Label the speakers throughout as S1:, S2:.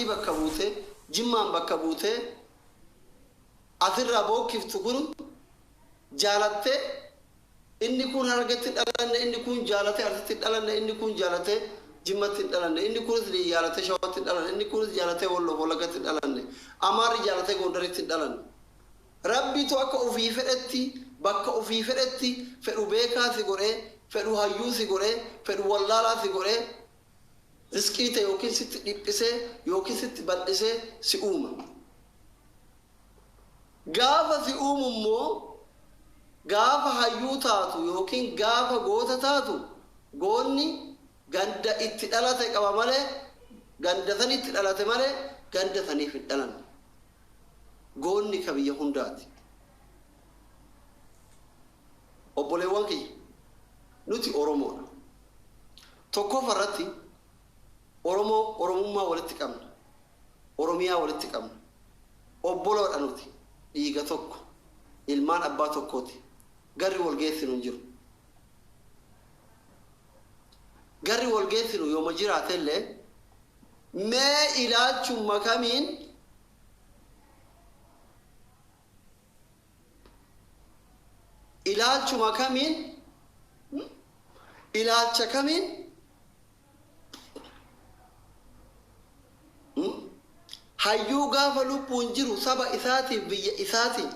S1: Arsii bakka buutee, Jimmaan bakka buutee asirraa bookkiftu kun jaalattee, inni kun Harargetti hin dhalanne, inni kun jaalatee Arsitti hin dhalanne, inni kun jaalatee Jimmatti hin dhalanne, inni kunis jaalatee Shawatti hin dhalanne, inni kunis jaalatee Walloo Wallaggatti hin dhalanne, Amaarri jaalatee Gondaritti hin dhalanne. Rabbitu akka ofii fedhetti, bakka ofii fedhetti, fedhu beekaa si godhee, fedhu hayyuu si godhee, fedhu wallaalaa si godhee, riskii ta'e yookiin sitti dhiphisee yookiin sitti bal'isee si uuma. Gaafa si uumu immoo, gaafa hayyuu taatu yookiin gaafa goota taatu, goonni ganda itti dhalate qaba malee, ganda sanitti dhalate malee ganda saniif hin dhalanne. Goonni ka biyya hundaati. Obboleewwan kiyya, nuti Oromoodha. Tokkoffaa irratti Oromoo Oromummaa walitti qabna. Oromiyaa walitti qabna. Obboloodha nuti. Dhiiga tokko. Ilmaan abbaa tokkooti. Garri wal geessinu hin jiru. Garri wal geessinu yooma jiraatellee, mee ilaalchumma kamiin, ilaalchuma kamiin, ilaalcha kamiin hayyuu gaafa lubbuun jiru saba isaatiif, biyya isaatiin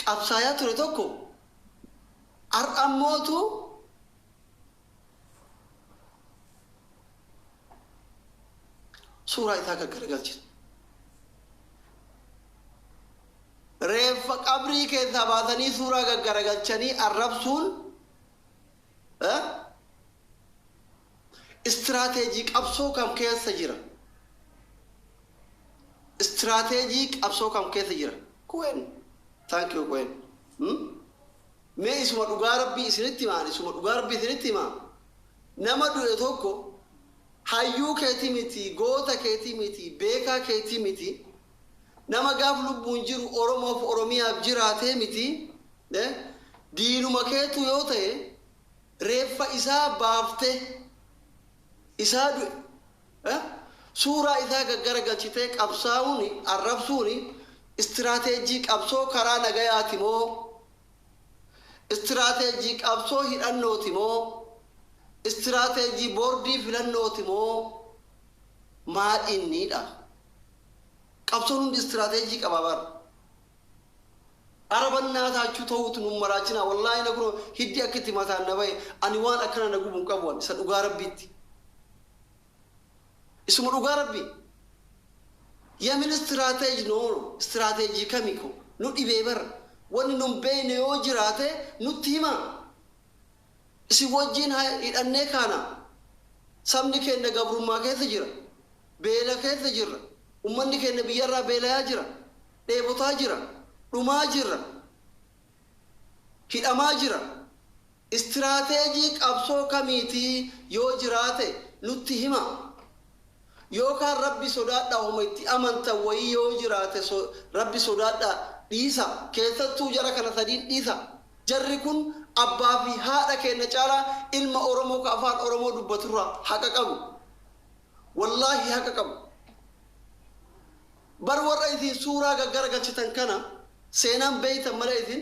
S1: qabsaayaa ture tokko, har'ammootu suuraa isaa gaggaragalchina? Reeffa qabrii keessaa baasanii suuraa gaggaragalchanii arrabsuun istiraateejii qabsoo kam keessa jira? Istiraateejii qabsoo kam keessa jira? Kuween, thank you, Kuween. Mee isuma dhugaa Rabbii isinitti himaa, isuma dhugaa Rabbii isinitti himaa. Nama du'e tokko, hayyuu keetii miti, goota keetii miti, beekaa keetii miti, nama gaaf lubbuun jiru Oromoof Oromiyaaf jiraatee miti, diinuma keetu yoo ta'e, reeffa isaa baaftee, isaa du'e suuraa isaa gaggaragalchitee qabsaa'uun, arrabsuun istiraateejii qabsoo karaa nagayaati moo, istiraateejii qabsoo hidhannooti moo, istiraateejii boordii filannooti moo, maal inniidha? Qabsoon hundi istiraateejii qaba bara. Arabannaa ta'uutu nun maraachina. Wallaahi na kunoo hiddi akka itti mataan na bahe. Ani waan akkana na gubu hin qabu. Isa dhugaa Rabbiitti, isuma dhugaa Rabbii. የምን ስትራቴጂ ነው? ስትራቴጂ kamiko nu dhibee bara. Wanni nun beeyne yoo jiraate nutti hima. Isin wajjiin hidhannee kaana. Sabni keenya gabrummaa keessa jira, beela keessa jirra. Ummanni keenya biyyarraa beelayaa jira, dheebotaa jira, dhumaa jira, hidhamaa jira. Istiraateejii qabsoo kamiitii yoo jiraate nutti hima. Yookaan Rabbi sodaadhaa, homa itti amantan wayii yoo jiraate Rabbi sodaadhaa, dhiisa. Keessattuu jara kana sadiin dhiisa. Jarri kun abbaa fi haadha keenya caalaa ilma Oromoo ka afaan Oromoo dubbaturraa haqa qabu. Wallaahi haqa qabu. Bar warra isin suuraa gaggaragalchitan kana seenaan beeytan malee, isin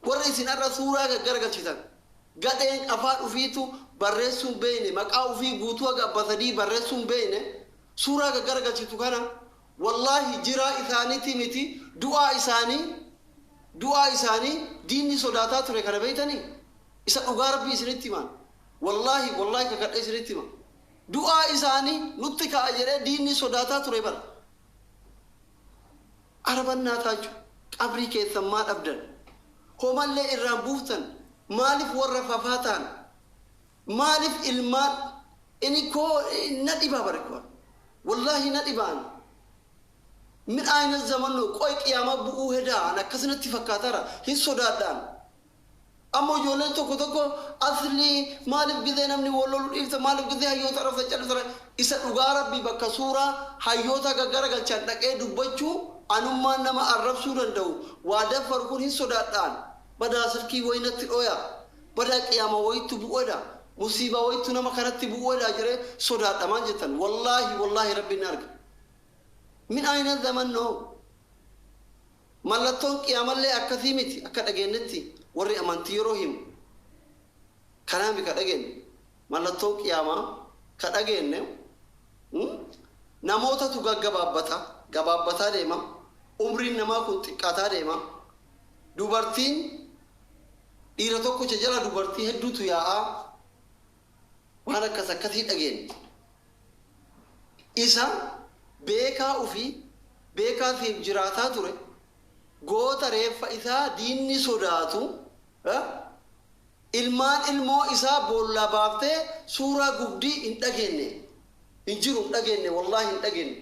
S1: warra isin har'a suuraa gaggaragalchitan, gadheen afaan ufiitu barreessuun beeyne, maqaa ufii guutuu haga abba sadii barreessuun beeyne, suuraa gaggaragalchitu kana, wallaahi jiraa isaaniiti miti, du'aa isaanii, du'aa isaanii diinni sodaataa ture. Kana beeytanii? Isa dhugaa Rabbii isinitti himan. Wallaahi, wallaahi kakadhe isinitti hima, du'aa isaanii nutti ka'a jedhee diinni sodaataa ture bara. Arabannaa taachuu qabrii keessan maa dhabdan? Homallee irraan buuftan? Maaliif warra fafaa ta'an? Maaliif ilmaan inni koo na dhibaa bare? Koo wallaahi na dhibaan. ምን አይነት ዘመን ነው? ቆይ ቅያማ bu'uu hedaan akkasinatti fakkaatara. Hin sodaadhaan. Ammoo ijoolleen tokko tokko aslii maaliif gizee namni wal lolu dhiifta? Maaliif gizee hayyoota arrabsa callisara? Isa dhugaa Rabbii, bakka suuraa hayyoota gaggaragalchan dhaqee dubbachuu, anummaan nama arrabsuu danda'u waa daffaru kun hin sodaadhaan. Badaa silkii wayinatti dhoya, badaa qiyaama wayitti bu'edha. Musiibaa wayitu nama kanatti bu'uudhaa jiree sodaadhamaan jettan. Wallaahi wallaahi rabbiin ni arga. Min ayna zamannoo mallattoon qiyaamallee akkasii miti akka dhageenyetti warri amantii yeroo himu. Kanaaf ka dhageenye mallattoon qiyaamaa ka dhageenye namootatu gaggabaabbata gabaabbataa deema, umriin namaa kun xiqqaataa deema, dubartiin dhiira tokkocha jala dubartii hedduutu yaa'aa waan akkas akkasii dhageenye. Isa beekaa ufii beekaa siif jiraataa ture goota reeffa isaa diinni sodaatu ilmaan ilmoo isaa boollaa baaftee suuraa gubdii hin dhageenye, hin jiru, hin dhageenye, wallaahi hin dhageenye.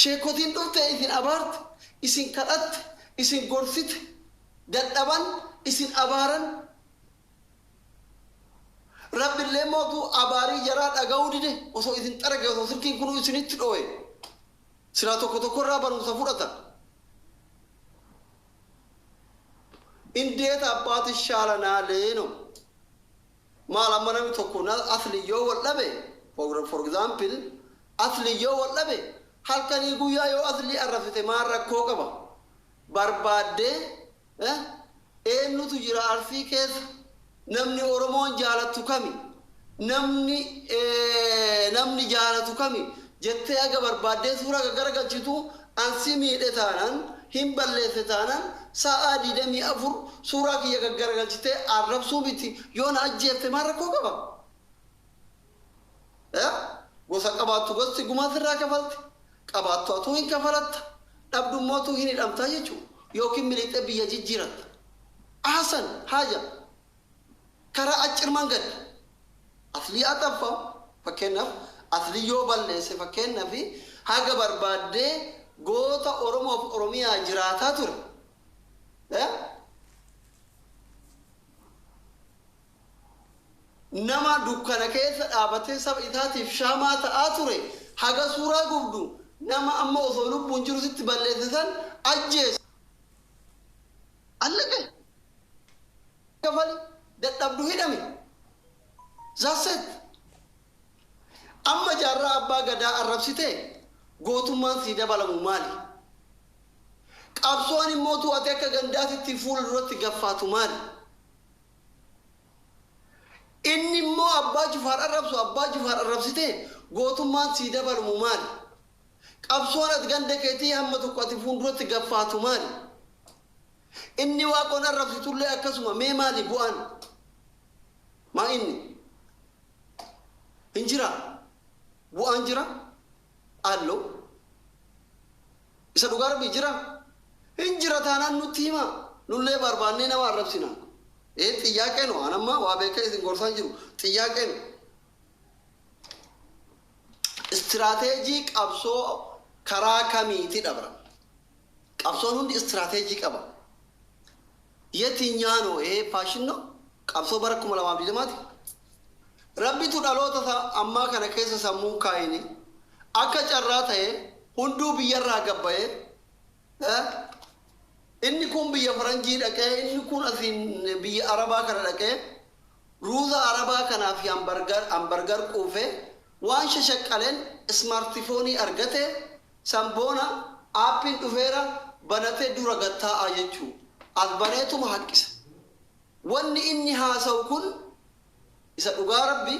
S1: Sheekotiin dhufte isin abaarte, isin kadhatte, isin gorsite, dadhaban isin abaaran. Rabbillee mootu abaarii jaraa dhaga'uu dide. Osoo isin xarage, osoo silkiin kunuu isinitti dhowe, silaa tokko tokko irraa barumsa fudhata. Indeeta abbaati shaalanaalee no maal amma namni tokko asli yoo wal dhabe, for example, asli yoo wal dhabe, halkanii guyyaa yoo asli arrabsite maal rakkoo qaba? Barbaaddee eenyutu jira Arsii keessa? Namni Oromoon jaalattu kami? Namni jaalatu kami jettee aga barbaaddee suuraa gaggaragalchitu ansi miidhe taanaan, hin balleesse taanaan, sa'aa 24 suuraa kiyya gaggaragalchitee arrabsuu miti, yoo na ajjeefte maal rakkoo qaba? Gosa qabaattu gosti gumaa sirraa kafalti, qabaattu atuu hin kafalatta, dhabdummootu hin hidhamtaa jechuudha, yookiin miliixee biyya jijjiiratta. Ahasan haaja karaa አጭር መንገድ aslii axaffa. Fakkeenyaaf aslii yoo balleesse, fakkeenyaaf haga barbaaddee goota Oromoof Oromiyaa jiraataa ture. Nama dukkana keessa dhaabatee saba isaatiif shaamaa ta'aa ture haga suuraa gubdu, nama amma osoo lubbuun jiru sitti balleesse san ajjeese. Allaqe kafali, dadhabdu hidhame. Zaaset amma jaarraa abbaa gadaa arrabsitee gootummaan sii dabalamu maali? Qabsoon immoo ati akka gandaatitti fuula duratti gaffaatu maali? Inni immoo abbaa Jifaar arrabsu, abbaa Jifaar arrabsitee gootummaan sii dabalamu maali? Qabsoon ati ganda keetii hamma tokko ati fuulduratti gaffaatu maali? Inni waaqoon arrabsitullee akkasuma, mee maali bu'aan? Maa inni? Hin jira. Bu'aan jira? Allo. Isa dhugaa rabbii jira? Hin jira taanaan nutti hima. Nullee barbaannee nama arrabsina. Ee, xiyyaaqee nu an amma waa beeka isin gorsaan jiru xiyyaaqee nu. Istiraateejii qabsoo karaa kamiiti dhabra? Qabsoon hundi istiraateejii qaba. የትኛ ነው ይሄ ፋሽን ነው? Qabsoo bara 2020ti. Rabbitu dhaloota ammaa kana keessa sammuu kaayini akka carraa ta'e hunduu biyyarraa gabbayee, inni kun biyya faranjii dhaqee, inni kun asiin biyya arabaa kana dhaqee, ruuza arabaa kanaa fi hambargar quufee, waan shashaqqaleen ismaartifoonii argate, sanboona aappiin dhufeera banatee dura gattaa'a jechuu as baneetuma haqqisa. Wanni inni haasa'u kun isa dhugaa rabbi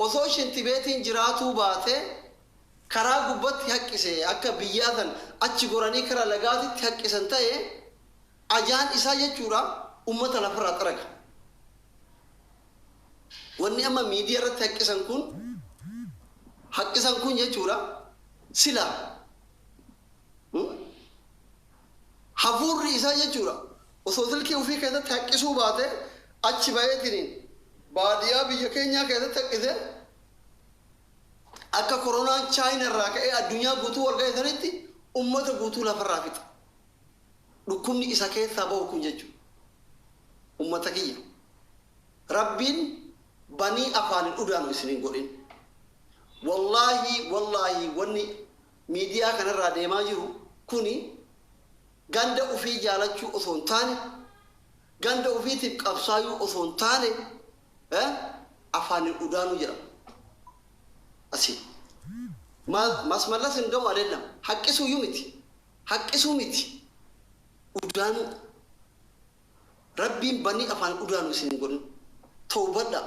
S1: osoo shintibeetiin jiraatuu baate karaa gubbatti haqqise, akka biyyaa san achi goranii karaa lagaatitti haqqisan ta'e, ajaan isaa jechuudha ummata lafarraa xaraga. Wanni amma miidiyaa irratti haqqisan kun jechuudha sila hafuurri isaa jechuudha osoo silkii ofii keessatti haqqisuu baate, achi baheetiniin baadiyyaa biyya keenyaa keessatti haqqise, akka koronaan Chaayina irraa ka'ee addunyaa guutuu wal ga'e sanitti ummata guutuu lafarraa fixa. Dhukkubni isa keessaa bahu kun jechuudha. Ummata kiyya. Rabbiin banii afaanin udaanu isiniin godhin. Wallaahi wallaahi wanni miidiyaa kanarraa deemaa jiru kuni ganda ufii jaalachuu osoo hin taane, ganda ufiitiif qabsaayuu osoo hin taane, Afaanin udaanuu jedhama. Asii. Masmallas hin ga'u adeemna. Haqqisuuyyuu miti. Haqqisuu miti. Udaanuu. Rabbiin banii afaan udaanuu isin hin godhin. Tawbadha.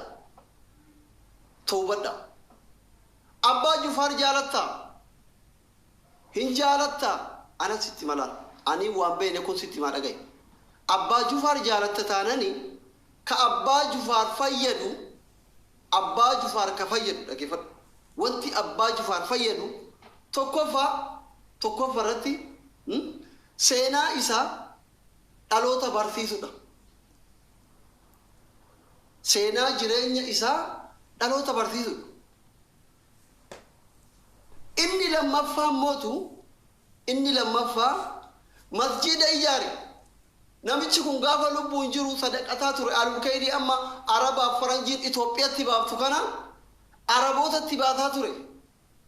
S1: Tawbadha. Abbaa Jufaar jaalattaa? Hin jaalattaa? Ana sitti malaan. Ani waan beene kun sitti maa dhagaye. Abbaa Jufaar jaalatta taanani ka Abbaa Jufaar fayyadu, Abbaa Jufaar ka fayyadu dhaggeeffadhu. Wanti Abbaa Jufaar fayyadu tokkoffaa, tokkoffaa irratti seenaa isaa dhaloota barsiisudha. Seenaa jireenya isaa dhaloota barsiisudha. Inni lammaffaa mootu, inni lammaffaa masjiida ijaare. Namichi kun gaafa lubbuun jiru sadaqataa ture. Albukeedii amma Arabaaf Faranjiin Itoophiyaatti baaftu kana Arabootatti baataa ture.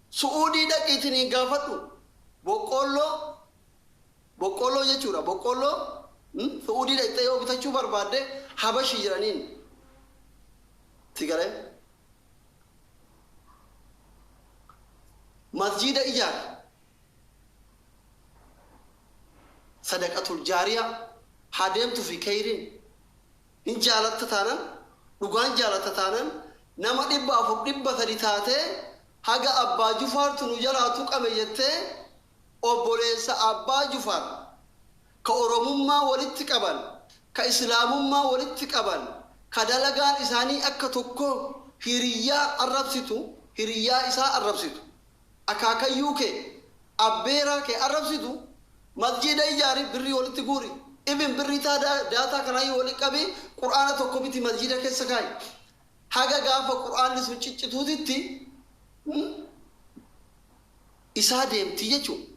S1: Su'uudii dhaqiitiin gaafadhu. Boqqoolloo, boqqoolloo jechuudha. Boqqoolloo Su'uudii dhaqxee yoo bitachuu barbaadde Habashi jedhaniin. Si galee? Masjiida ijaare. Sadaqatul jaariyaa haa deemtu fi kayriin. Hin jaalatta taanan, dhugaan jaalatta taanan, nama 400 300 taatee haga Abbaa Jufaartu nu jalaa tuqame jettee obboleessa Abbaa Jufaar ka Oromummaa walitti qaban, ka Islaamummaa walitti qaban, ka dalagaan isaanii akka tokko hiriyyaa arrabsitu, hiriyyaa isaa arrabsitu, akaakayyuu kee, abbeeraa kee arrabsitu. Masjiida ijaari, birrii walitti guuri. Ibin birrii taa daataa kanaayyuu walitti qabi, qur'aana tokko biti, masjiida keessa kaayi. Haga gaafa qur'aanni sun ciccituutitti isaa deemti jechuudha.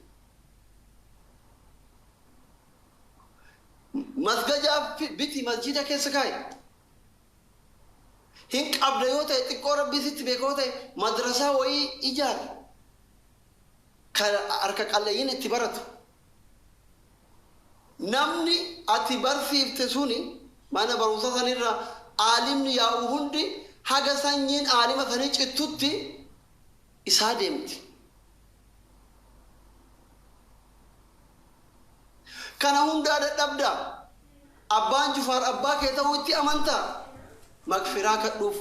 S1: Masgajaa biti, masjiida keessa kaayi. Hin qabda yoo ta'e, xiqqoo rabbii sitti beeka yoo ta'e, madrasaa wayii ijaari. Ka harka qalleeyyiin itti baratu. Namni ati barsiifte suni mana barumsa sanirra aalimni yaa'u hundi haga sanyiin aalima sanii cittutti isaa deemti. Kana hundaa dadhabdaa? Abbaan Jufaar abbaa kee ta'uu itti amantaa? Magfiraa kadhuuf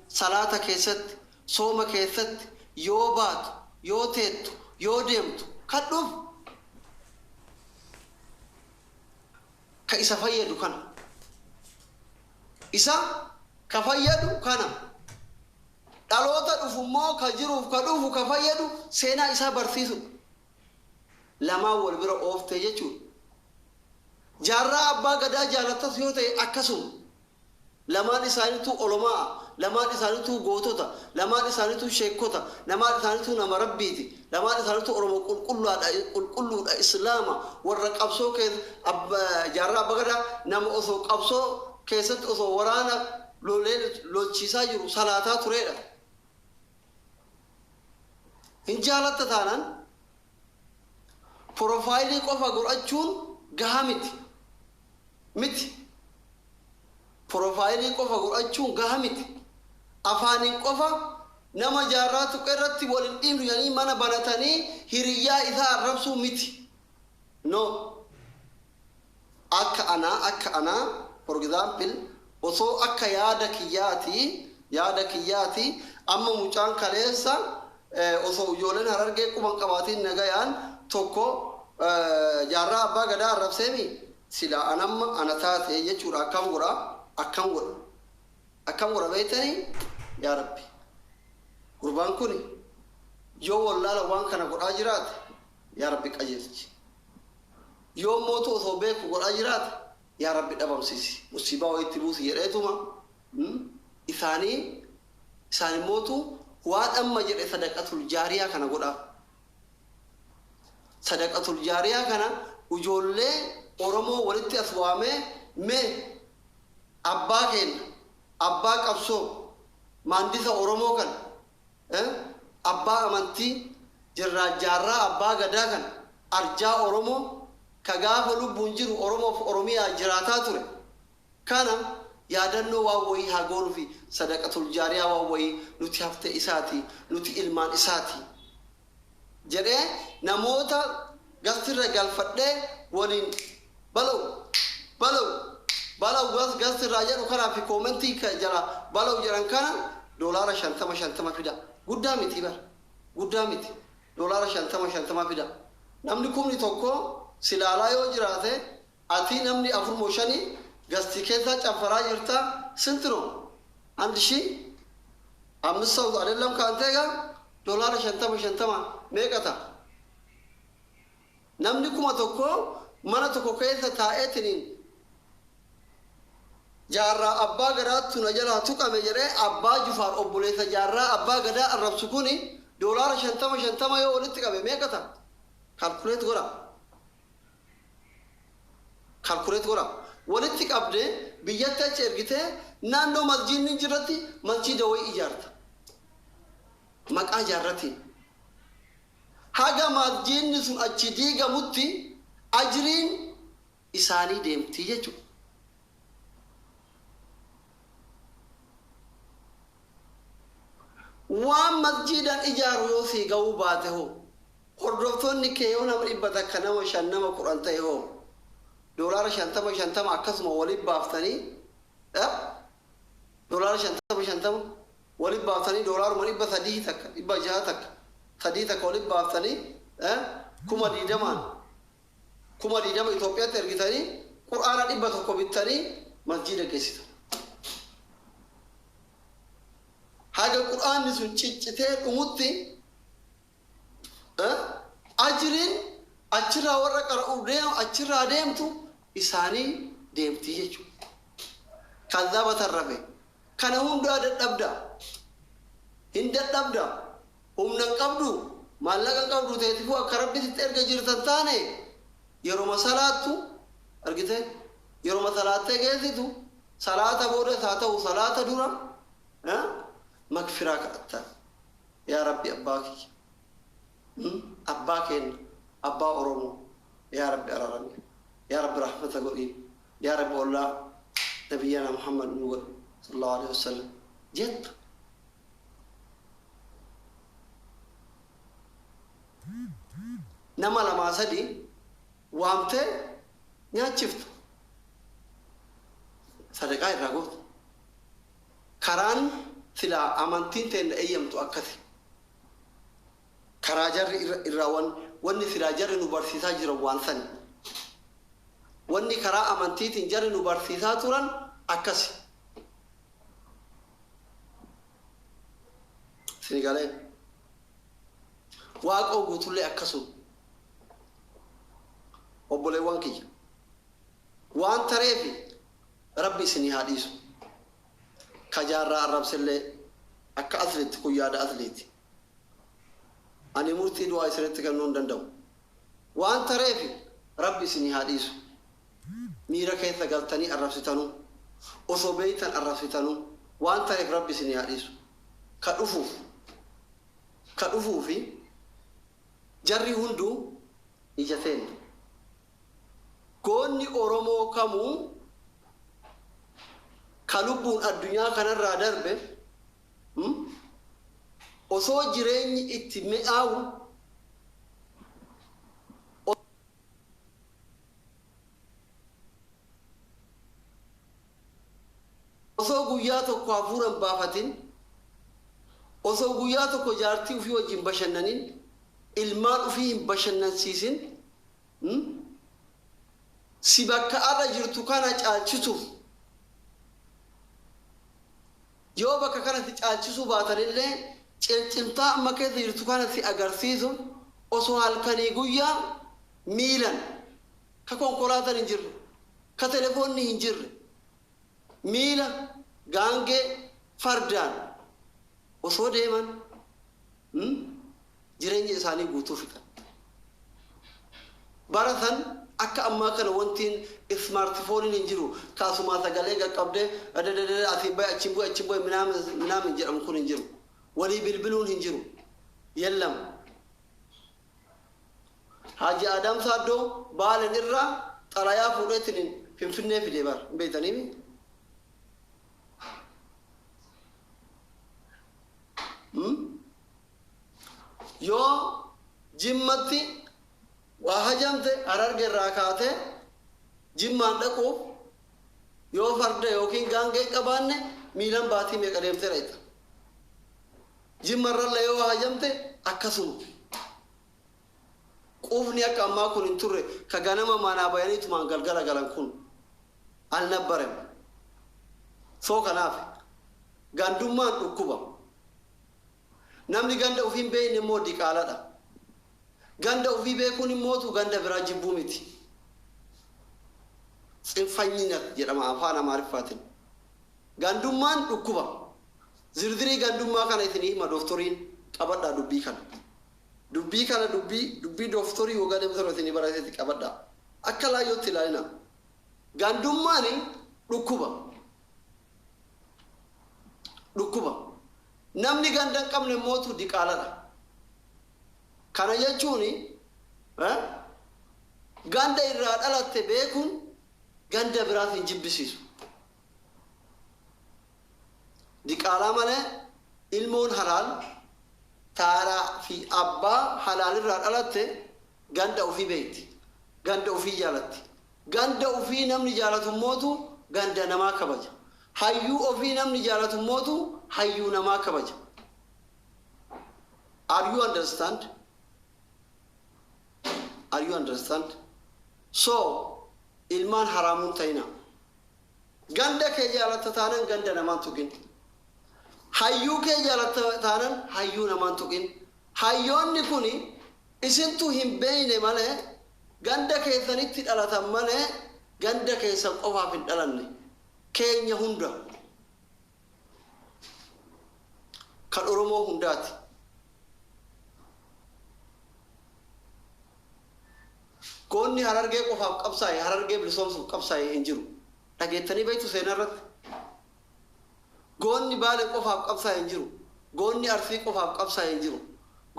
S1: salaata keessatti, sooma keessatti, yoo baatu, yoo teettu, yoo deemtu kadhuuf. Ka isa fayyadu kana. Isa ka fayyadu kana. Dhaloota dhufu immoo, ka jiruuf ka dhufu ka fayyadu seenaa isaa barsiisudha. Lamaan wal bira ooftee jechuudha. Jaarraa Abbaa Gadaa jaalattas yoo ta'e akkasuma. Lamaan isaaniitu olomaa, lamaan isaaniitu gootota, lamaan isaaniitu sheekota, lamaan isaaniitu nama rabbiiti, lamaan isaaniitu Oromoo qulqullaadha, qulqulluudha, Islaama, warra qabsoo keessa. Jaarraa Abbaa Gadaa nama osoo qabsoo keessatti, osoo waraana lolee lolchiisaa jiru salaataa turedha. Hin jaalatta taanaan profile qofa godhachuun gahaa miti. Miti. Profile qofa godhachuun gahaa miti. Afaaniin qofa nama jaarraa tuqe irratti wal hin dhiibnu jedhanii mana banatanii hiriyyaa isaa arrabsuu miti. No. Akka anaa, for example, osoo akka yaada kiyyaati, amma mucaan kaleessa osoo ijoolleen Harargee quban qabaatiin nagayaan tokko Jaarraa Abbaa Gadaa arrabseemi, sila anamma ana taate jechuudha, akkam godha, akkam godha, akkam godha beektanii? Yaa Rabbi, gurbaan kun yoo wallaala waan kana godhaa jiraate, yaa Rabbi qajeelchi. Yoo mootu osoo beeku godhaa jiraate, yaa Rabbi dhabamsiisi, musiibaa wayitti buusi jedheetuma isaanii isaan immootu waan amma jedhe sadaqatul jaariyaa kana godhaaf. Sadaqatul jaariyaa kana ijoollee Oromoo walitti as waamee, mee abbaa keenya, abbaa qabsoo, maandisa Oromoo kana, abbaa amantii jirraa Jaarraa Abbaa Gadaa kana, arjaa Oromoo ka gaafa lubbuun jiru Oromoof Oromiyaa jiraataa ture kana. Yaadannoo waan wayii haa goonuufi, sadaqatul jaariyaa waan wayii nuti haftee isaati, nuti ilmaan isaati jedhee namoota gastirra galfadhee waliin balaw balaw balaw gastirraa jedhu kanaa fi koomentii jala balaw jedhan kana $50 50 fida. Guddaa miti bara, guddaa miti. $50 50 fida. Namni 1000 silaalaa yoo jiraate, ati namni 4 moo 5 gastii keessaa caffaraa jirta. ስንት ነው? 1500 ሰው አይደለም ከአንተ ጋር $50 50 meeqa ta'a? Namni 1000 mana tokko keessa taa'eetiniin Jaarraa Abbaa Gadaattu na jalaa tuqame jedhee Abbaa Jufaar obboleessa Jaarraa Abbaa Gadaa arrabsu kuni $50 50 yoo walitti qabe meeqa ta'a? Calculate godha. Calculate godha. Walitti qabdee biyyatti achi ergitee naannoo masjiidni jirratti masjiida wayii ijaarta. Maqaa jaarratiin. Haga masjiidni sun achi diigamutti ajriin isaanii deemti jechuudha. Waan masjiidaan ijaaru yoo sii ga'uu baate hoo, hordoftoonni kee yoo nama 100, nama 5, nama 10 ta'e hoo, $50 50 akkasuma walitti baaftanii, $50 50 walitti baaftanii, $300 takka, 600 takka, 3 takka walitti baaftanii, 20,000n 20,000 Itoophiyaatti ergitanii qur'aana 100 bittanii masjiida geessitan. Haga qur'aanni sun ciccitee dhumutti ajriin achirraa warra qara'u deemu achirraa deemtu isaanii deemti jechuudha. Kazzaa batarrafe kana hundaa dadhabda, hin dadhabda, humna hin qabdu, maallaqa hin qabdu, teetifuu akka Rabbitti erga jirtan taane yeroo salaattu argite, yeroo salaattee geessitu, salaata boodas haa ta'u salaata dura, magfiraa kadhatta. Yaa Rabbi, abbaa kiyya, abbaa keenya, abbaa Oromoo, yaa Rabbi araarami, yaa Rabbi rahmata godhiin, yaa Rabbi ollaa nabiyyana Muhammad nu godhi sallallahu alaihi wasallam jetta. Nama lamaa sadi waamtee nyaachifta, sadaqaa irraa goota. Karaan silaa amantiin teenya eeyyamtu akkasi. Karaa jarri irraa wanni silaa jarri nu barsiisaa jiran waan sani. Wanni karaa amantiitiin jarri nu barsiisaa turan akkasi. Sinigalee Waaqoo guutullee akkasuma. Obboleewwan kiyya, waan tareefi Rabbi isinii haa dhiisu. Ka Jaarraa arrabsillee akka asliitti kun yaada asliiti. Ani murtii du'aa isinitti kennuu hin danda'u. Waan tareefi Rabbi isinii haa dhiisu. Miira keessa galtanii arrabsitanuu, osoo beeytan arrabsitanuu, waan tareef Rabbi isinii haa dhiisu. Ka dhufuufi jarri hunduu ija seenna. Goonni Oromoo kamuu ka lubbuun addunyaa kanarraa darbe osoo jireenyi itti mi'aawu, osoo guyyaa tokko hafuura hin baafatin, osoo guyyaa tokko jaartii ofii wajjin bashannanin, ilmaan ofii hin bashannansiisin, si bakka arra jirtu kana caalchisuuf, yoo bakka kana si caalchisuu baatanillee cincimtaa amma keessa jirtu kana si agarsiisu, osoo halkanii guyyaa miilan, ka konkolaataan hin jirre, ka telefoonni hin jirre, miila, gaangee, fardaan osoo deeman jireenya isaanii guutuu fixan. Bara san akka ammaa kana wantiin smartphoneiin hin jiru. Kaasumaa sagalee qaqqabdee adadadada asiin bahe, achiin bu'e, achiin bu'e minaamin jedhamu kun hin jiru. Walii bilbiluun hin jiru. Yellam. Haaji Adam Saaddoo Baalen irraa xalayaa fuudheetiin Finfinnee fidee bara hin beektaniimi. Yoo Jimmatti waa hajamte, Hararge irraa kaatee Jimmaan dhaquuf yoo farda yookiin gaangee qabaanne, miilan baatii meeqa deemtee dhayxa. Jimmarrallee yoo hajamte akkasuma. Quufni akka ammaa kun hin turre, ka ganama manaa bayaniitumaan galgala galan kun alnabbarem. Soo kanaaf gandummaan dhukkuba. Namni ganda ofii hin beekne immoo diqaaladha. Ganda ofii beekuun immootu ganda biraa jibbuu miti. Tsinfanyinat jedhama afaan Amaariffaatiin. Gandummaan dhukkuba. Zirzirii gandummaa kana isinii hima dooftoriin, qabadhaa dubbii kana. Dubbii kana, dubbii dooftorii waggaa deemsa isinii barateeti, qabadhaa. Akka laayyootti ilaalina. Gandummaan dhukkuba. Dhukkuba. Namni ganda hin qabne mootu diqaaladha. Kana jechuun ganda irraa dhalatte beekuun ganda biraas hin jibbisiisu. Diqaalaa malee ilmoon halaal taaraa fi abbaa halaalirraa dhalatte ganda ofii beekti. Ganda ofii jaalatti. Ganda ofii namni jaalatu mootu ganda namaa kabaja. Hayyuu ofii namni jaalatu mootu hayyuu namaa kabaja. Are you understand? Are you understand? So, ilmaan haraamuun ta'ina. Ganda kee jaalatta taanan ganda namaan tuqin. Hayyuu kee jaalatta taanan hayyuu namaan tuqin. Hayyoonni kuni isintu hin beeyne malee, ganda keessanitti dhalatan malee, ganda keessan qofaaf hin dhalanne. Keenya hunda. Kan Oromoo hundaati. Goonni Harargee qofaaf qabsaa'e, Harargee bilisoomsuuf qabsaa'e hin jiru. Dhageettanii beektu seenaa irratti? Goonni Baalee qofaaf qabsaa'e hin jiru. Goonni Arsii qofaaf qabsaa'e hin jiru.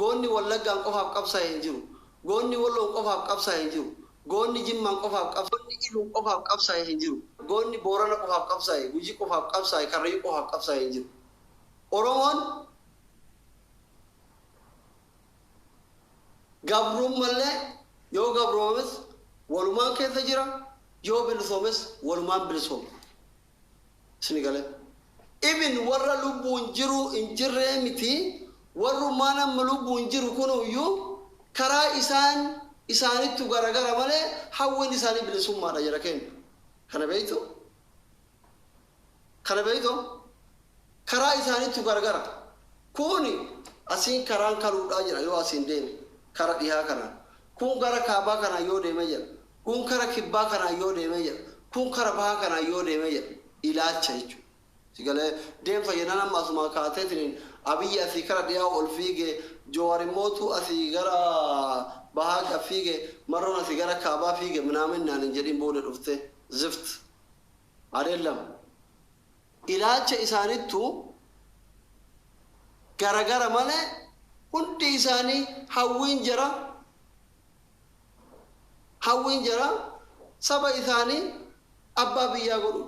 S1: Goonni Wallaggaan qofaaf qabsaa'e hin jiru. Goonni Walloon qofaaf qabsaa'e hin jiru. Goonni Jimmaan qofaaf qabsaa'e, goonni Iluun qofaaf qabsaa'e hin jiru. Goonni Boorana qofaaf qabsaa'e, Gujii qofaaf qabsaa'e, Karrayyuu qofaaf qabsaa'e hin jiru. Oromoon gabrummallee yoo gabroomes walumaan keessa jira, yoo bilisoomes walumaan bilisooma. Isini galee. Ibin warra lubbuun jiru hin jirree miti, warrummaan amma lubbuun jiru kunuyyuu karaa isaan isaanittu garagara malee hawwiin isaanii bilisummaadha jira keenya. Kana beektu? Kana beektu? Karaa isaanittu garagara. Kuni asiin karaan kaluudhaa jira yoo asiin deeme, kara dhihaa kanaan. Kun gara kaabaa kanaan yoo deeme jira. Kun kara kibbaa kanaan yoo deeme jira. Kun kara bahaa kanaan yoo deeme jira. Ilaalcha jechuudha. Sigalee deemsa jennaan amma asuma kaateetiin Abiyyi asii kara dhiyaa ol fiige, Jowaar immootu asii gara bahaa fiige, Marroon asii gara kaabaa fiige minaamin naan hin jedhin booda dhufte zift. Adeellam. Ilaalcha isaanittu garagara malee hundi isaanii hawwiin jira. Hawwiin jira saba isaanii abbaa biyyaa godhu.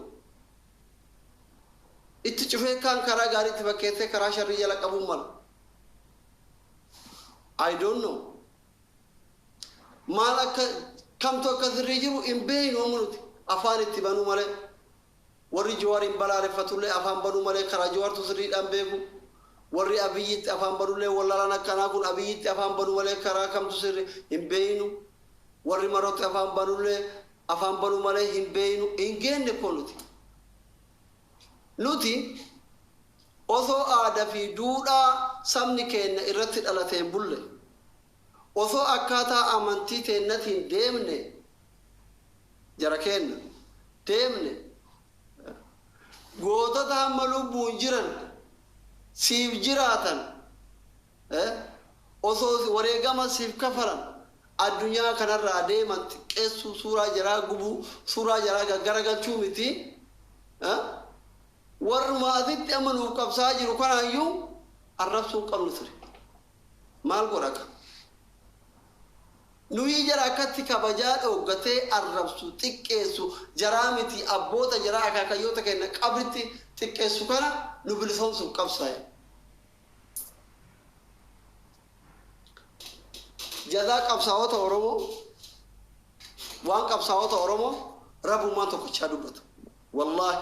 S1: Itti cufee kaan karaa gaariitti fakkeessee karaa sharrii jala qabuun mala. I don't know. Maal akka kamtu akka sirrii jiru hin beeknu amma nuti afaan itti banuu malee. Warri Jawaariin balaaleffatullee afaan banuu malee karaa Jawaartu sirriidhaan beeku. Warri Abiyyitti afaan banullee, wallaalaan akkanaa kun Abiyyitti afaan banuu malee karaa kamtu sirrii hin beeknu. Warri Marootti afaan banullee afaan banuu malee hin beeknu. Hin geenne koo nuti. Nuti osoo aadaa fi duudhaa sabni keenya irratti dhalateen bulle, osoo akkaataa amantii teennatiin deemne, jara keenya deemne, gootota hamma lubbuun jiran siif jiraatan, osoo wareegama siif kafalan addunyaa kanarraa deeman xiqqeessuu, suuraa jaraa gubuu, suuraa jaraa gaggaragalchuu miti. Warruma asitti amma nuuf qabsaa jiru kanaayyuu arrabsuu hin qabnu ture. Maal godha ka? Nuyi jara akkatti kabajaa dhooggatee arrabsu, xiqqeessu jaraa miti, abboota jaraa, akaakayyoota keenya qabritti xiqqeessu kana nu bilisoomsuuf qabsaa'e. Jazaa qabsaa'ota Oromoo, waan qabsaa'ota Oromoo rabummaan tokkochaa dubbatu. Wallaahi.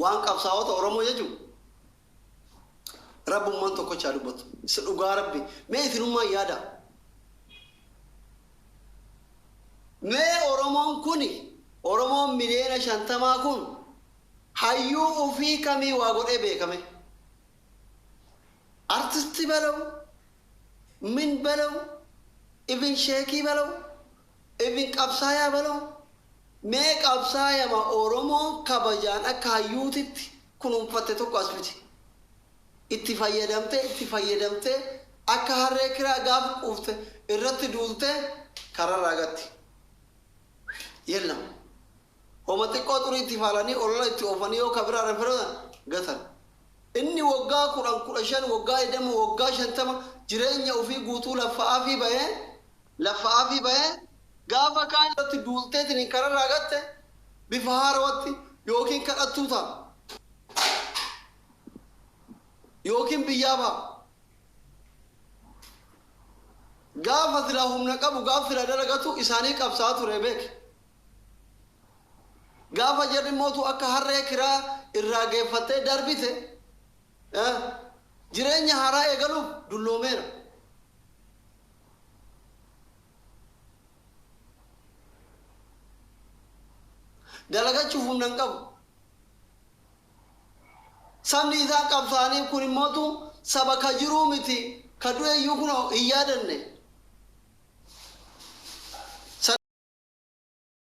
S1: Waan qabsaa'ota Oromoo jechuun rabbummaan tokkochaa dubbatu. Isa dhugaa rabbi. Mee isinummaan yaada. Mee Oromoon kuni, Oromoon 50 miliyoona kun hayyuu ofii kamii waa godhee beekame? Artisti በለው ምን በለው ኢብን ሼኪ በለው ኢብን qabsaayaa በለው mee qabsaayama Oromoon kabajaan akka hayyuutitti kunuunfatte tokko as fiti. Itti fayyadamtee itti fayyadamtee akka harree kiraa gaafa quufte irratti duultee kararraa gatti. Yellam. Homa xiqqoo xurii itti faalanii olola itti oofanii yoo kabiraa referotan gatan. Inni waggaa 10, 15, waggaa 20, waggaa 50 jireenya ofii guutuu laffa'aa fi bahee laffa'aa fi bahee gaafa kaan irratti duulteetiin kararraa gatte bifa haarawatti yookiin kadhattuu ta'a. Yookiin biyyaa ba'a. Gaafa silaa humna qabu, gaafa silaa dalagatu isaanii qabsaa ture beek. Gaafa jarri mootu akka harree kiraa irraa geeffattee darbite jireenya haaraa eegaluuf dulloomeera. Dalagachuuf humna hin qabu. Sabni isaan qabsaaniif kun immootu saba ka jiruu miti, ka du'e iyyuu kun hin yaadanne.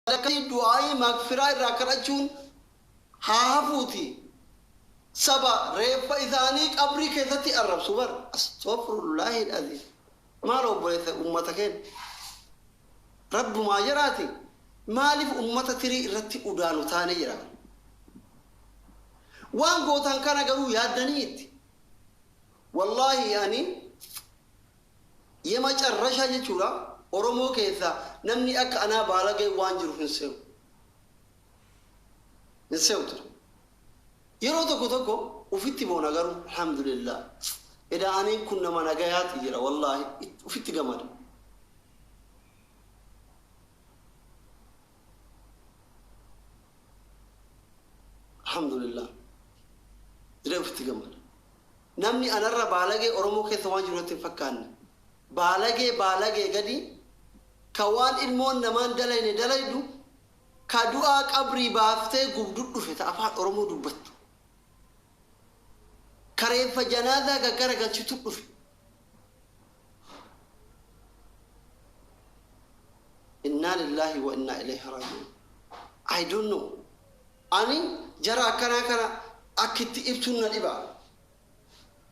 S1: Sadaqaa du'aayii magfiraa irraa kadhachuun haa hafuuti. Saba reeffa isaanii qabrii keessatti arrabsu bar. Astaghfirullahi al-aziim. Maal obboleessa uummata keenya? Rabbumaa jiraati. Maaliif uummata tirii irratti udaanu taane jira? Waan gootan kana garuu yaaddanii itti. Wallaahi ani የመጨረሻ jechuudha Oromoo keessaa namni akka anaa baalagee waan jiru hin se'u. Hin se'u ture. Yeroo tokko tokko ufitti boona garuu alhamdulillah. Edaa aniin kun nama nagayaati jira wallaahi ufitti gamada. Alhamdulillah. Jedhee ufitti gamada. Namni anarra baalagee Oromoo keessa waan jiru natti hin fakkaanne. Baalagee baalagee gadi ka waan ilmoon namaan dalayne dalaydu ka du'aa qabrii baaftee gubdu dhufe ta afaan Oromoo dubbattu. Ka reeffa janaazaa gaggara galchitu dhufe. Innaa lillaahi wa innaa ilayhi raaji'uun. I don't know. Ani jara akkanaa kana akkitti ibsuun na dhiba.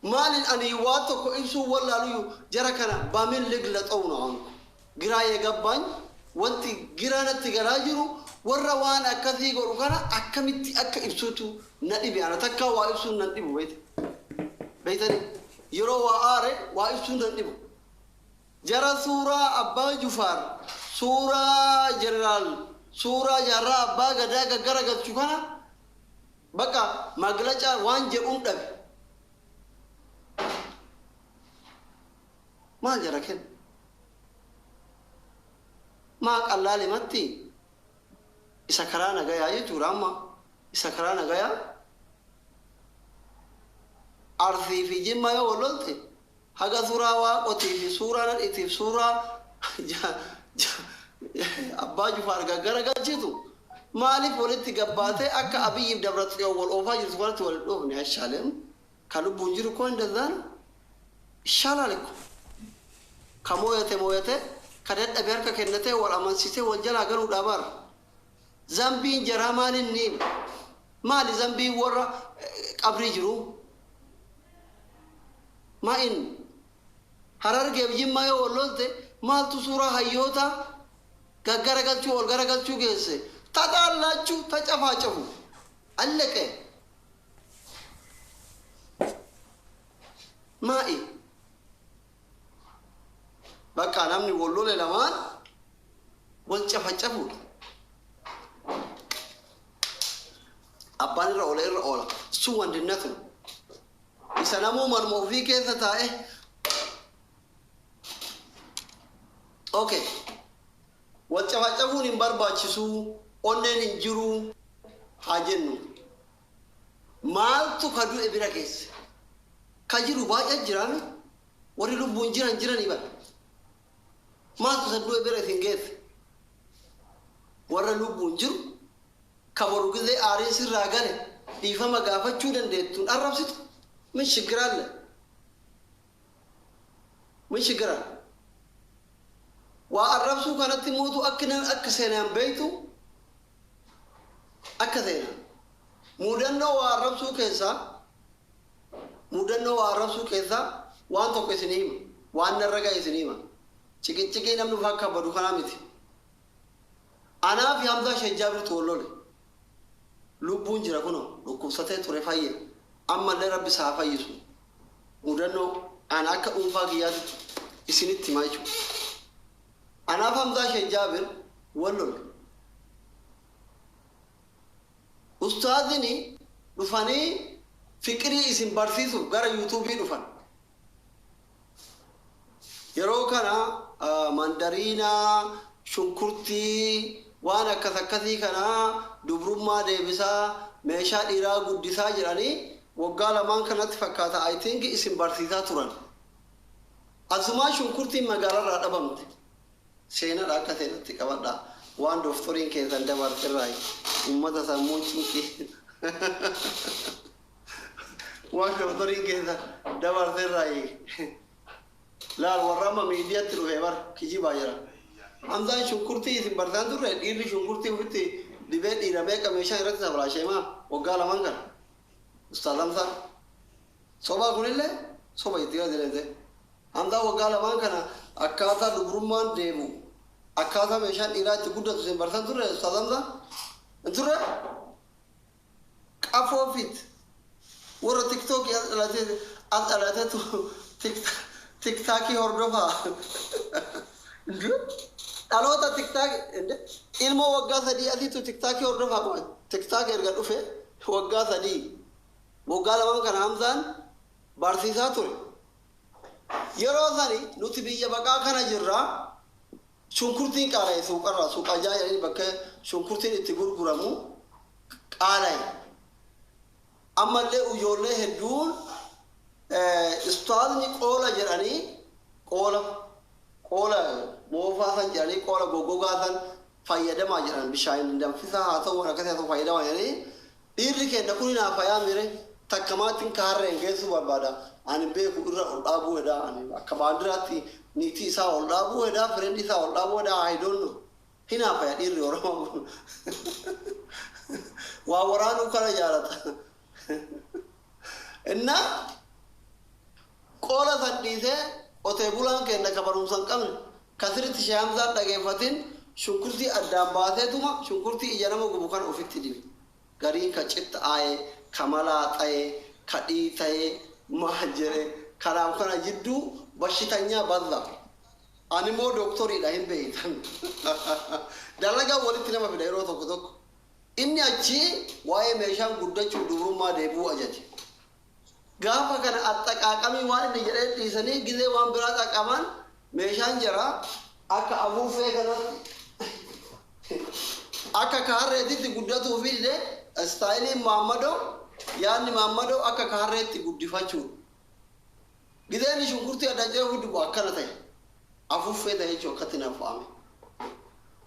S1: Maalin ani waa tokko ibsuu wallaaluyyuu jara kana በምን ልግለጸው ነው አሁን ግራ የገባኝ wanti giraa natti galaa jiru warra waan akkasii godhu kana akkamitti akka ibsuutu na dhibe. Ana takkaa waa ibsuun nan dhibu beeyta. Beeytani yeroo waa aare waa ibsuun nan dhibu. Jara suuraa Abbaa Jufaar, suuraa jeneraal, suuraa jaarraa abbaa gadaa gaggara galchu kana bakka maglaca waan jedhuun dhabe. Maal jara kenna? Maa qallaalimatti isa karaa nagayaa jechuudha amma isa karaa nagayaa Arsii fi Jimma yoo wal lolte haga suuraa waaqotii fi suuraa nadhiitiif suuraa Abbaa Jufaar gaggara galchitu maaliif walitti gabbaatee akka Abiyyiif Dabratsiyoon wal oofaa jirtu kanatti wal dhoofne አይሻልም? ከልቡን jiru እኮ እንደዛ ነው። ይሻላል እኮ ka mooyate mooyate ka dadhabe harka kennatee wal amansiisee wal jalaa galuudha bara. Zambiin jaraa maalinni maali zambiin warra qabrii jiru? Maa inni Harargeef Jimmaa yoo wal lolte maaltu suuraa hayyoota gaggara galchuu ol gara galchuu geesse? ተጣላችሁ ተጨፋጨፉ አለቀ። Maa'i bakka namni wal lole lamaan wal cafacafuudha. Abbaan irra oola irra oola. Sun wandinatu. Isa namuu manuma ofii keessa taa'e. Okay. Wal cafacafuun hin barbaachisuu, onneen hin jiruu haa jennu. Maaltu ka du'e bira keessa? Ka jiru baay'ee jiraame, warri lubbuun jiran jiranii bara. Maaltu san du'e bira isin geesse? Warra lubbuun jiru ka boru gizee aariin sirraa gale dhiifama gaafachuu dandeettuun arrabsitu min shigiraalle. Min shigiraa. Waa arrabsuu kanatti mootu akka akka seenaan beektu, akka seenaan. Mudannoo waa arrabsuu keessaa, mudannoo waa arrabsuu keessaa waan tokko isin hima. Waan narra ga'e isin hima. Ciqiciqii namni akka badu kanaa miti. Anaa fi Hamzaa Sheejjaabirtu wal lole. Lubbuun jira kunoo, dhukkubsatee ture, fayye. Ammallee Rabbi isaa haa fayyisu. Mudannoo ana akka dhuunfaa kiyyaatti isinitti himaa jechuudha. Anaaf Hamzaa Sheejjaabir wal lole. Ustaazini dhufanii fiqirii isin barsiisuuf gara yuutuubii dhufan. Yeroo kana mandariinaa, shunkurtii, waan akkas akkasii kana dubrummaa deebisaa, meeshaa dhiiraa guddisaa jedhanii waggaa lamaan kanatti fakkaata, I think, isin barsiisaa turan. Asumaa shunkurtiin magaalarraa dhabamte. Seenadha, akka seenatti qabadha. Waan dooftoriin keessan dabartirraa uummata sammuun cinqii. Waan dooftoriin keessan dabartirraa. Laal, warra amma miidiyaatti dhufe bar kijibaa jira. Hamzaan shunkurtii isin barsiisan turre, dhiirri shunkurtii ofitti dibee dhiira meeqa meeshaa irratti sablaasheemaa waggaa lamaan kana. Ustaaz Hamzaan. Sobaa kunillee soba itti yoo jedhante. Hamzaan waggaa lamaan kana akkaataa dubrummaan deemu, akkaataa meeshaan dhiiraa itti guddatu isin barsiisan turre, Ustaaz Hamzaan. Hin turre? Qafoo fit. Warra tiktookii as dhalatee as dhalateetu tiktaakii hordofaa. Dhaloota tiktaakii, ilmoo waggaa 3 asiitu tiktaakii hordofaa qofa. Tiktaak erga dhufe waggaa 3, waggaa lamaan kana Hamzaan barsiisaa ture. Yeroo sani nuti biyya baqaa kana jirra. Shunkurtiin qaala'e, suuqarraa suuqa jedhanii bakka shunkurtiin itti gurguramu qaala'e. Ammallee ijoollee hedduun ustaazni qoola jedhanii, qoola qoola moofaa san jedhanii, qoola goggogaa san fayyadamaa jedhan, bishaan danfisaa haa ta'u, waan akkasii haa ta'u, fayyadamaa jedhanii, dhiirri keenya kun naaf fayaa mire takkamaatiin kaarreen geessuu barbaada. Ani beeku irra ol dhaabuu hedhaa, ani akka baandiraatti niitii isaa ol dhaabuu hedhaa, friend isaa ol dhaabuu hedhaa, I don't know. Hinaafaya dhiirri Oromoo kun waa waraanuu kana jaalata. Innaa qoola san dhiisee qotee bulaan keenya ka barumsa hin qabne, ka sirriitti Shee Hamzaan dhageeffatin, shunkurtii addaan baaseetuma shunkurtii ija nama gubu kana ofitti dibe. Gariin ka citta'aaye, ka malaaxaye, ka dhiitaye, maal jedhe, kanaaf kana jidduu bashitanyaa bazza. Ani immoo dooktoriidha, hin beeytan. Dalagaa walitti nama fida yeroo tokko tokko. Inni achi waa'ee meeshaan guddachuu, dubrummaa deebi'uu ajaje. Gaafa kana axxaqaaqamii waan inni jedhee dhiisanii gizee waan biraa qaqqaban, meeshaan jara akka afuuffee kanatti, akka kaarreetitti guddatuu fi dide. Istaayiliin Maammadoo, yaadni Maammadoo akka kaarreetti guddifachuudha. Gizeen shunkurtii addaan ciree ofitti bu'u akkana ta'e. Afuuffee ta'e jechuun akkatti na fo'ame.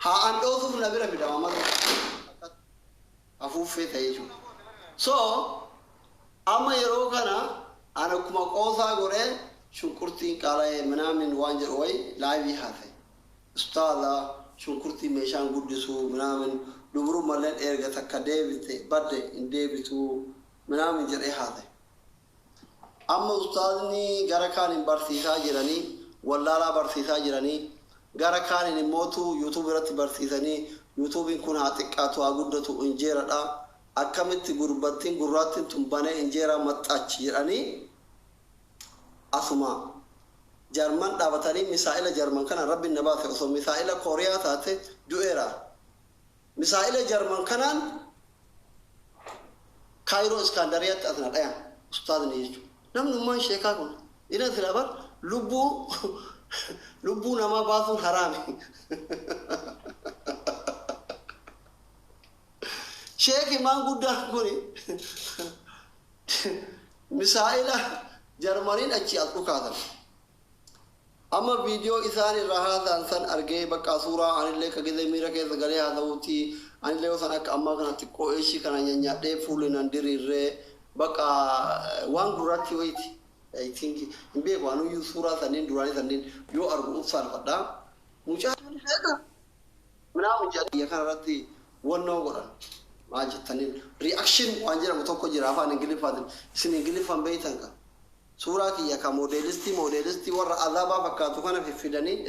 S1: Haa an dhoosuuf na bira fida Maammadoo. Afuuffee ta'e jechuudha. So amma yeroo kana an akkuma qoosaa godhee shunkurtiin qaala'ee minaamin waan jedhu wayi live haasa'e. Ustaaza, shunkurtii meeshaan guddisuu minaamin, dubrummalleen erga takka deebite badde hin deebituu minaamin jedhee haasa'e. Amma ustaazni gara kaaniin barsiisaa jiranii, wallaalaa barsiisaa jiranii, gara kaaniin immootu yuutuub irratti barsiisanii, yuutuubiin kun haa xiqqaatu haa guddatu injeeradha. Akkamitti gurbattiin gurraattiin tun banee injeeraa maxxachi jedhanii asuma Jarman dhaabatanii misaa'ila Jarman kana, Rabbiin na baase, osoo misaa'ila Kooriyaa taate du'eera. Misaa'ila Jarman kanaan Kaayiroo Iskaandariyaatti as na dhayan ustaazni jechuudha. Namnummaan sheekaa kun ina sila bar lubbuu namaa baasuun haraami. Sheeki maan guddaan kun misaa'ila Jarmaniin achi as dhukaatan. Amma viidiyoo isaan irraa haasa'an san argee, bakka suuraa anillee ka gizee miira keessa galee haasa'uuti, anillee yoo san akka ammaa kana xiqqoo eeshii kana nyaadhee fuulli nan diriirree, bakka waan gurraatti wayiiti. I think hin beeku, anuyyuu suuraa sanniin duraanii sanniin yoo argu uf saalfadhaa. Mucaa minaamu jedhan kana irratti wannoo godhan maal jettaniin, reaction waan jedhamu tokko jira afaan Ingiliffaatiin, isin Ingiliffaan beeytan kan. Suuraa kiyya ka moodeelistii warra azaabaa fakkaatu kana fiffidanii.